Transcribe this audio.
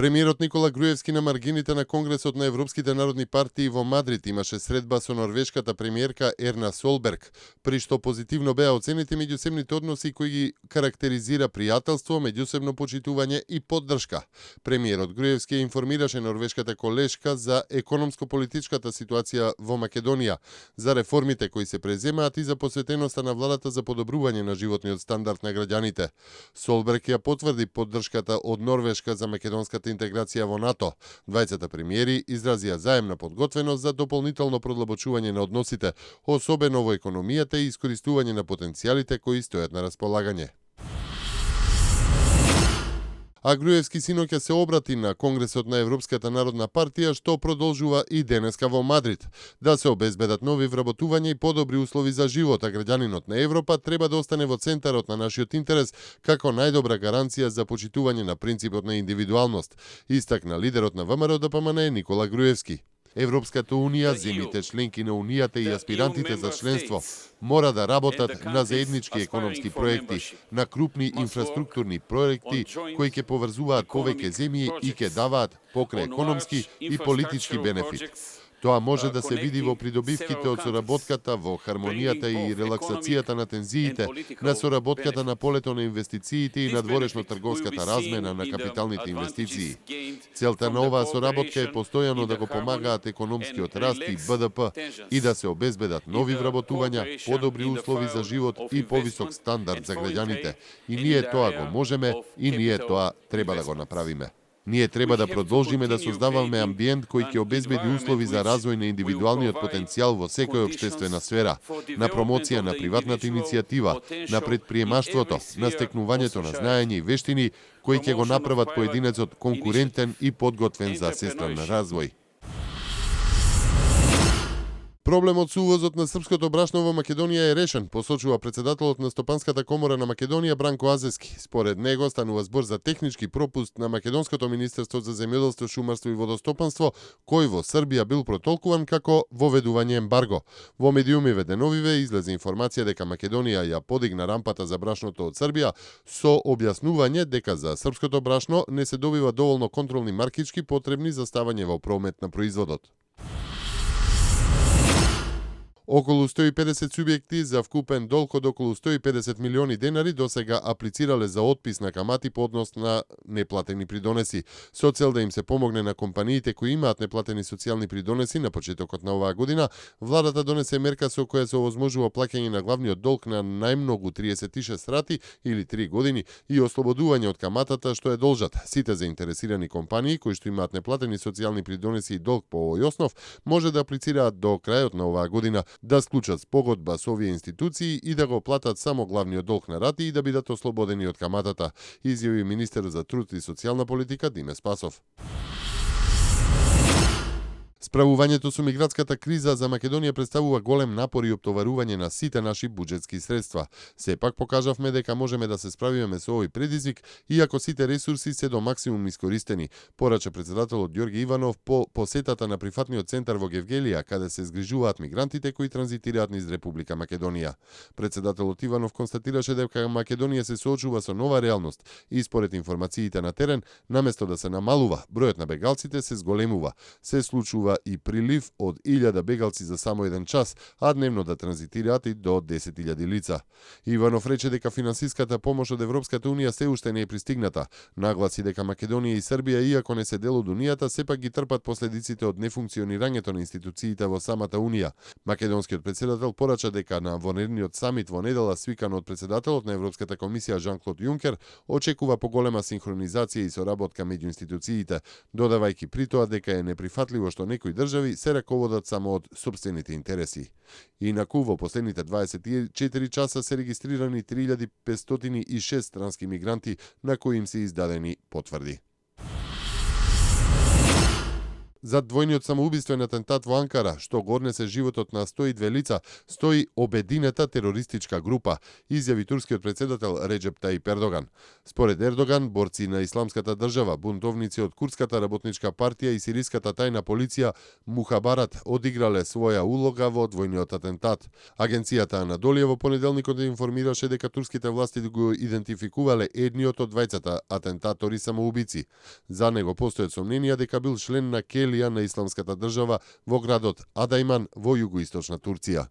Премиерот Никола Груевски на маргините на Конгресот на Европските народни партии во Мадрид имаше средба со норвешката премиерка Ерна Солберг, при што позитивно беа оценети меѓусебните односи кои ги карактеризира пријателство, меѓусебно почитување и поддршка. Премиерот Груевски информираше норвешката колешка за економско-политичката ситуација во Македонија, за реформите кои се преземаат и за посветеноста на владата за подобрување на животниот стандард на граѓаните. Солберг ја потврди поддршката од Норвешка за македонската интеграција во НАТО. Двајцата премиери изразија заемна подготвеност за дополнително продлабочување на односите, особено во економијата и искористување на потенцијалите кои стојат на располагање. А Груевски синоќа се обрати на Конгресот на Европската народна партија, што продолжува и денеска во Мадрид. Да се обезбедат нови вработувања и подобри услови за живот, а граѓанинот на Европа треба да остане во центарот на нашиот интерес како најдобра гаранција за почитување на принципот на индивидуалност, истакна лидерот на ВМРО-ДПМН Никола Груевски. Европската Унија, земјите членки на Унијата и аспирантите за членство мора да работат на заеднички економски проекти, на крупни инфраструктурни проекти кои ќе поврзуваат повеќе земји и ќе даваат покрај економски и политички бенефит. Тоа може да се види во придобивките од соработката, во хармонијата и релаксацијата на тензиите, на соработката на полето на инвестициите и надворешно трговската размена на капиталните инвестиции. Целта на оваа соработка е постојано да го помагаат економскиот раст и БДП и да се обезбедат нови вработувања, подобри услови за живот и повисок стандард за граѓаните. И ние тоа го можеме и ние тоа треба да го направиме. Ние треба да продолжиме да создаваме амбиент кој ќе обезбеди услови за развој на индивидуалниот потенцијал во секоја општествена сфера, на промоција на приватната иницијатива, на предприемаштвото, на стекнувањето на знаење и вештини кои ќе го направат поединецот конкурентен и подготвен за всестран развој. Проблемот со увозот на српското брашно во Македонија е решен, посочува председателот на Стопанската комора на Македонија Бранко Азески. Според него станува збор за технички пропуст на Македонското министерство за земјоделство, шумарство и водостопанство, кој во Србија бил протолкуван како воведување ембарго. Во медиумиве деновиве излезе информација дека Македонија ја подигна рампата за брашното од Србија со објаснување дека за српското брашно не се добива доволно контролни маркички потребни за ставање во промет на производот. Околу 150 субјекти за вкупен долг од околу 150 милиони денари досега аплицирале за отпис на камати по однос на неплатени придонеси, со цел да им се помогне на компаниите кои имаат неплатени социјални придонеси. На почетокот на оваа година владата донесе мерка со која се овозможува плаќање на главниот долг на најмногу 36 рати или 3 години и ослободување од каматата што е должат. Сите заинтересирани компании кои што имаат неплатени социјални придонеси и долг по овој основ може да аплицираат до крајот на оваа година, да склучат спогодба со овие институции и да го платат само главниот долг на рати и да бидат ослободени од каматата, изјави министерот за труд и социјална политика Диме Спасов. Справувањето со мигратската криза за Македонија представува голем напор и оптоварување на сите наши буџетски средства. Сепак покажавме дека можеме да се справиме со овој предизвик, иако сите ресурси се до максимум искористени, порача председателот Ѓорги Иванов по посетата на прифатниот центар во Гевгелија, каде се згрижуваат мигрантите кои транзитираат низ Република Македонија. Председателот Иванов констатираше дека Македонија се соочува со нова реалност и според информациите на терен, наместо да се намалува, бројот на бегалците се зголемува. Се случува и прилив од 1000 бегалци за само еден час, а дневно да транзитираат и до 10.000 лица. Иванов рече дека финансиската помош од Европската Унија се уште не е пристигната. Нагласи дека Македонија и Србија, иако не се дел од Унијата, сепак ги трпат последиците од нефункционирањето на институциите во самата Унија. Македонскиот председател порача дека на вонредниот самит во недела свикан од председателот на Европската комисија Жан-Клод Јункер очекува поголема синхронизација и соработка меѓу институциите, додавајќи при тоа дека е неприфатливо што некои држави се раководат само од сопствените интереси. Инаку во последните 24 часа се регистрирани 3506 странски мигранти на кои им се издадени потврди. За двојниот самоубиствен атентат во Анкара, што го однесе животот на 102 лица, стои обединета терористичка група, изјави турскиот председател Реджеп Таип Ердоган. Според Ердоган, борци на Исламската држава, бунтовници од Курдската работничка партија и сириската тајна полиција Мухабарат одиграле своја улога во двојниот атентат. Агенцијата Анадолија во понеделникот информираше дека турските власти го идентификувале едниот од двајцата атентатори самоубици. За него постојат сомненија дека бил член на Келија на Исламската држава во градот Адайман во југоисточна Турција.